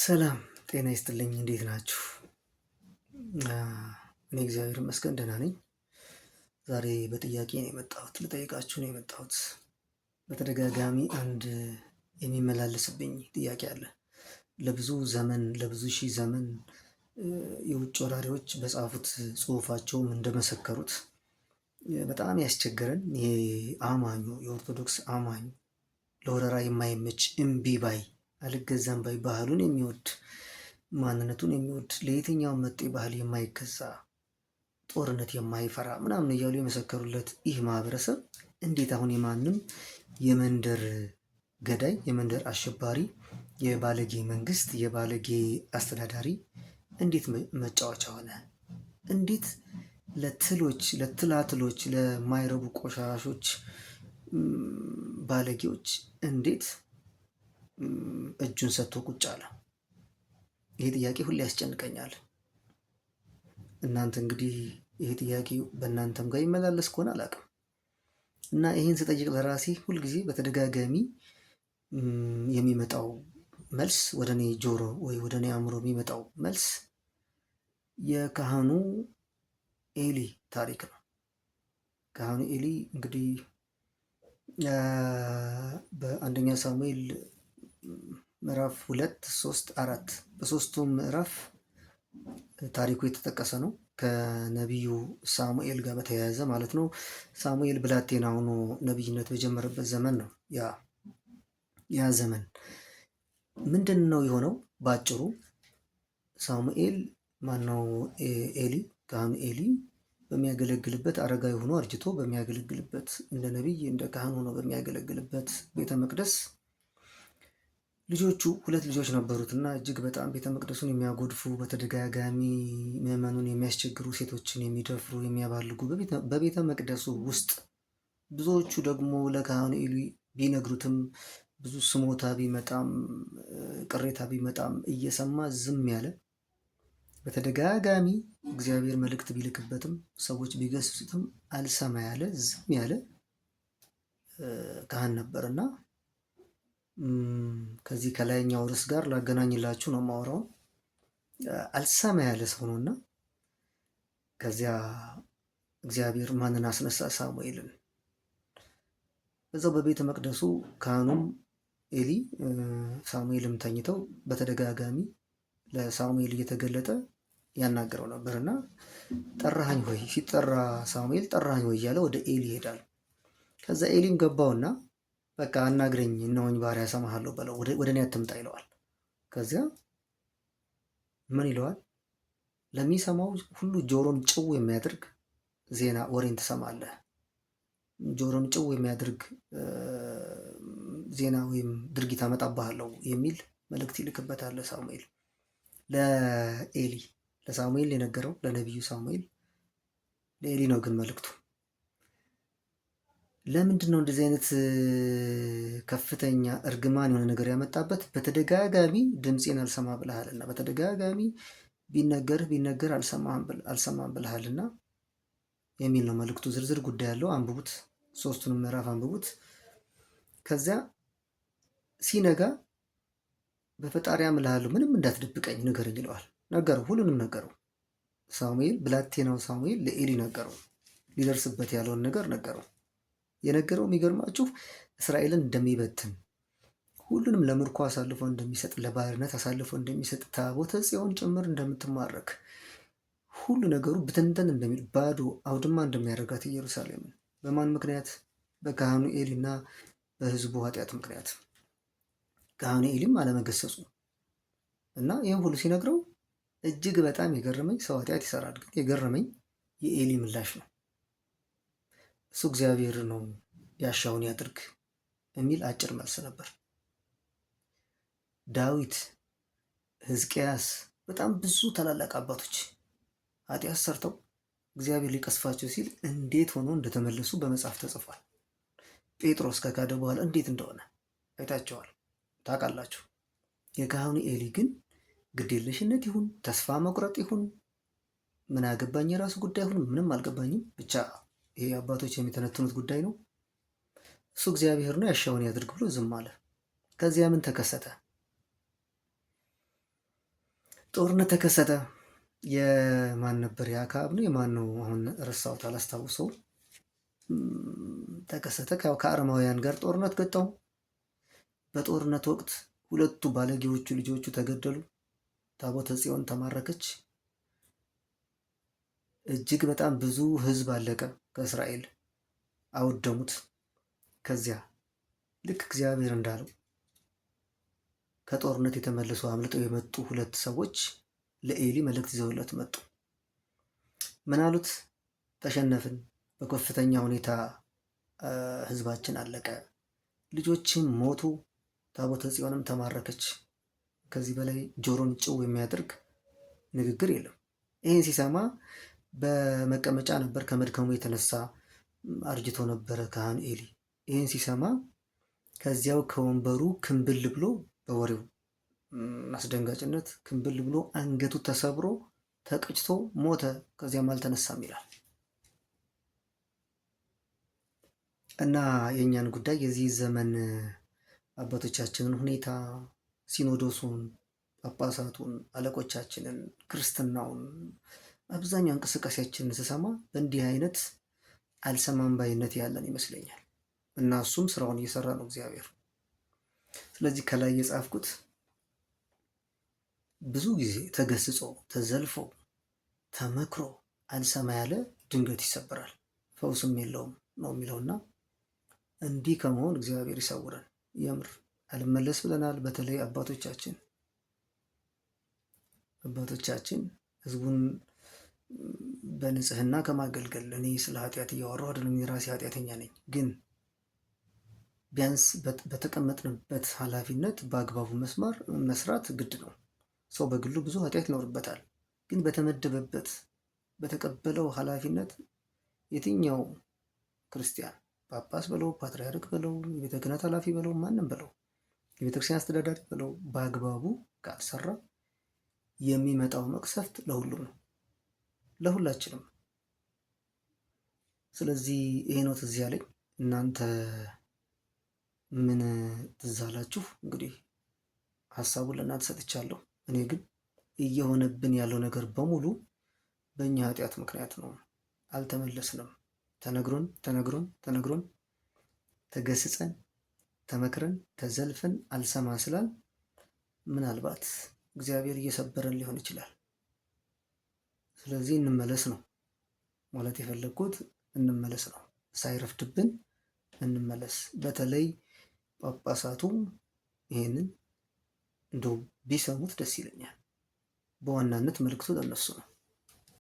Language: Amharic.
ሰላም ጤና ይስጥልኝ እንዴት ናችሁ? እኔ እግዚአብሔር ይመስገን ደህና ነኝ። ዛሬ በጥያቄ ነው የመጣሁት፣ ልጠይቃችሁ ነው የመጣሁት። በተደጋጋሚ አንድ የሚመላለስብኝ ጥያቄ አለ። ለብዙ ዘመን ለብዙ ሺህ ዘመን የውጭ ወራሪዎች በጻፉት ጽሁፋቸውም እንደመሰከሩት በጣም ያስቸገረን ይሄ አማኙ የኦርቶዶክስ አማኝ ለወረራ የማይመች እምቢ ባይ አልገዛም ባይ ባህሉን የሚወድ ማንነቱን የሚወድ ለየትኛውም መጤ ባህል የማይገዛ ጦርነት የማይፈራ ምናምን እያሉ የመሰከሩለት ይህ ማህበረሰብ እንዴት አሁን የማንም የመንደር ገዳይ፣ የመንደር አሸባሪ፣ የባለጌ መንግስት፣ የባለጌ አስተዳዳሪ እንዴት መጫወቻ ሆነ? እንዴት ለትሎች፣ ለትላትሎች፣ ለማይረቡ ቆሻሾች፣ ባለጌዎች እንዴት እጁን ሰጥቶ ቁጭ አለ? ይሄ ጥያቄ ሁሌ ያስጨንቀኛል። እናንተ እንግዲህ ይሄ ጥያቄ በእናንተም ጋር ይመላለስ ከሆነ አላውቅም። እና ይህን ስጠይቅ ለራሴ ሁልጊዜ በተደጋጋሚ የሚመጣው መልስ ወደ እኔ ጆሮ ወይ ወደ እኔ አእምሮ የሚመጣው መልስ የካህኑ ኤሊ ታሪክ ነው። ካህኑ ኤሊ እንግዲህ በአንደኛ ሳሙኤል ምዕራፍ 2፣ 3፣ 4 በሶስቱም ምዕራፍ ታሪኩ የተጠቀሰ ነው። ከነቢዩ ሳሙኤል ጋር በተያያዘ ማለት ነው። ሳሙኤል ብላቴና ሆኖ ነቢይነት በጀመረበት ዘመን ነው። ያ ዘመን ምንድን ነው የሆነው? በአጭሩ ሳሙኤል ማነው ኤሊ ካህኑ ኤሊ በሚያገለግልበት አረጋዊ ሆኖ አርጅቶ በሚያገለግልበት እንደ ነቢይ እንደ ካህን ሆኖ በሚያገለግልበት ቤተ መቅደስ ልጆቹ ሁለት ልጆች ነበሩት እና እጅግ በጣም ቤተ መቅደሱን የሚያጎድፉ በተደጋጋሚ ምዕመኑን የሚያስቸግሩ ሴቶችን የሚደፍሩ የሚያባልጉ በቤተ መቅደሱ ውስጥ ብዙዎቹ ደግሞ ለካህኑ ኤሊ ቢነግሩትም ብዙ ስሞታ ቢመጣም ቅሬታ ቢመጣም እየሰማ ዝም ያለ በተደጋጋሚ እግዚአብሔር መልእክት ቢልክበትም ሰዎች ቢገስጹትም አልሰማ ያለ ዝም ያለ ካህን ነበርና ከዚህ ከላይኛው ርዕስ ጋር ላገናኝላችሁ ነው የማወራው። አልሰማ ያለ ሰው ነውና ከዚያ እግዚአብሔር ማንን አስነሳ? ሳሙኤልን። በዛው በቤተ መቅደሱ ካህኑም ኤሊ ሳሙኤልም ተኝተው በተደጋጋሚ ለሳሙኤል እየተገለጠ ያናገረው ነበር እና ጠራኸኝ ወይ ሲጠራ ሳሙኤል ጠራኸኝ ወይ እያለ ወደ ኤሊ ይሄዳል። ከዛ ኤሊም ገባውና በቃ አናግረኝ እነሆኝ ባሪያ እሰማሃለሁ በለው፣ ወደ እኔ አትምጣ ይለዋል። ከዚያ ምን ይለዋል? ለሚሰማው ሁሉ ጆሮን ጭው የሚያደርግ ዜና ወሬን ትሰማለህ። ጆሮን ጭው የሚያደርግ ዜና ወይም ድርጊት አመጣብሃለሁ የሚል መልእክት ይልክበታል ሳሙኤል ለኤሊ። ለሳሙኤል የነገረው ለነቢዩ ሳሙኤል ለኤሊ ነው ግን መልእክቱ። ለምንድን ነው እንደዚህ አይነት ከፍተኛ እርግማን የሆነ ነገር ያመጣበት? በተደጋጋሚ ድምፄን አልሰማ ብለሃልና፣ በተደጋጋሚ ቢነገርህ ቢነገር አልሰማም ብለሃልና የሚል ነው መልእክቱ። ዝርዝር ጉዳይ ያለው አንብቡት፣ ሶስቱንም ምዕራፍ አንብቡት። ከዚያ ሲነጋ በፈጣሪ አምልሃለሁ ምንም እንዳትደብቀኝ ንገረኝ ይለዋል። ነገረው፣ ሁሉንም ነገረው። ሳሙኤል ብላቴናው ሳሙኤል ለኤሊ ነገረው፣ ሊደርስበት ያለውን ነገር ነገረው። የነገረው የሚገርማችሁ እስራኤልን እንደሚበትን ሁሉንም ለምርኮ አሳልፎ እንደሚሰጥ ለባርነት አሳልፎ እንደሚሰጥ ታቦተ ጽዮን ጭምር እንደምትማረክ ሁሉ ነገሩ ብትንተን እንደሚል ባዶ አውድማ እንደሚያደርጋት ኢየሩሳሌምን በማን ምክንያት? በካህኑ ኤሊና በሕዝቡ ኃጢአት ምክንያት። ካህኑ ኤሊም አለመገሰጹ እና ይህም ሁሉ ሲነግረው እጅግ በጣም የገረመኝ ሰው ኃጢአት ይሰራል፣ ግን የገረመኝ የኤሊ ምላሽ ነው። እሱ እግዚአብሔር ነው ያሻውን ያድርግ የሚል አጭር መልስ ነበር። ዳዊት፣ ሕዝቅያስ በጣም ብዙ ታላላቅ አባቶች ኃጢአት ሰርተው እግዚአብሔር ሊቀስፋቸው ሲል እንዴት ሆኖ እንደተመለሱ በመጽሐፍ ተጽፏል። ጴጥሮስ ከካደ በኋላ እንዴት እንደሆነ አይታቸዋል፣ ታውቃላችሁ። የካህኑ ኤሊ ግን ግዴለሽነት ይሁን ተስፋ መቁረጥ ይሁን ምን አገባኝ የራሱ ጉዳይ ይሁን ምንም አልገባኝም፣ ብቻ ይሄ አባቶች የሚተነትኑት ጉዳይ ነው። እሱ እግዚአብሔር ነው ያሻውን ያድርግ ብሎ ዝም አለ። ከዚያ ምን ተከሰተ? ጦርነት ተከሰተ። የማን ነበር? የአክዓብ ነው የማን ነው? አሁን ረሳሁት፣ አላስታውሰውም። ተከሰተ። ከአረማውያን ጋር ጦርነት ገጠሙ። በጦርነት ወቅት ሁለቱ ባለጌዎቹ ልጆቹ ተገደሉ። ታቦተ ጽዮን ተማረከች። እጅግ በጣም ብዙ ሕዝብ አለቀ። ከእስራኤል አወደሙት። ከዚያ ልክ እግዚአብሔር እንዳለው ከጦርነት የተመለሱ አምልጠው የመጡ ሁለት ሰዎች ለኤሊ መልእክት ይዘውለት መጡ። ምን አሉት? ተሸነፍን፣ በከፍተኛ ሁኔታ ህዝባችን አለቀ፣ ልጆችም ሞቱ፣ ታቦተ ጽዮንም ተማረከች። ከዚህ በላይ ጆሮን ጭው የሚያደርግ ንግግር የለም። ይህን ሲሰማ በመቀመጫ ነበር፣ ከመድከሙ የተነሳ አርጅቶ ነበረ ካህን ኤሊ። ይህን ሲሰማ ከዚያው ከወንበሩ ክምብል ብሎ በወሬው አስደንጋጭነት ክምብል ብሎ አንገቱ ተሰብሮ ተቀጭቶ ሞተ። ከዚያም አልተነሳም ይላል እና የእኛን ጉዳይ የዚህ ዘመን አባቶቻችንን ሁኔታ ሲኖዶሱን፣ ጳጳሳቱን፣ አለቆቻችንን፣ ክርስትናውን አብዛኛው እንቅስቃሴያችንን ስሰማ በእንዲህ አይነት አልሰማም ባይነት ያለን ይመስለኛል። እና እሱም ስራውን እየሰራ ነው እግዚአብሔር። ስለዚህ ከላይ የጻፍኩት ብዙ ጊዜ ተገስጾ ተዘልፎ ተመክሮ አልሰማ ያለ ድንገት ይሰበራል፣ ፈውስም የለውም ነው የሚለውና እንዲህ ከመሆን እግዚአብሔር ይሰውረን። የምር አልመለስ ብለናል። በተለይ አባቶቻችን ህዝቡን በንጽህና ከማገልገል እኔ ስለ ኃጢአት እያወራሁ አይደለም፣ የራሴ ኃጢአተኛ ነኝ። ግን ቢያንስ በተቀመጥንበት ኃላፊነት በአግባቡ መስማር መስራት ግድ ነው። ሰው በግሉ ብዙ ኃጢአት ይኖርበታል። ግን በተመደበበት በተቀበለው ኃላፊነት የትኛው ክርስቲያን ጳጳስ በለው ፓትርያርክ በለው የቤተ ክህነት ኃላፊ በለው ማንም በለው የቤተክርስቲያን አስተዳዳሪ በለው በአግባቡ ካልሰራ የሚመጣው መቅሰፍት ለሁሉም ነው፣ ለሁላችንም። ስለዚህ ይሄ ነው ትዝ ያለኝ። እናንተ ምን ትዝ አላችሁ? እንግዲህ ሀሳቡን ለእናንተ ሰጥቻለሁ። እኔ ግን እየሆነብን ያለው ነገር በሙሉ በእኛ ኃጢአት ምክንያት ነው። አልተመለስንም። ተነግሮን ተነግሮን ተነግሮን ተገስጸን ተመክረን ተዘልፈን አልሰማ ስላል ምናልባት እግዚአብሔር እየሰበረን ሊሆን ይችላል። ስለዚህ እንመለስ ነው ማለት የፈለግኩት፣ እንመለስ ነው፣ ሳይረፍድብን እንመለስ። በተለይ ጳጳሳቱ ይሄንን እንደው ቢሰሙት ደስ ይለኛል። በዋናነት መልእክቱ ለእነሱ ነው።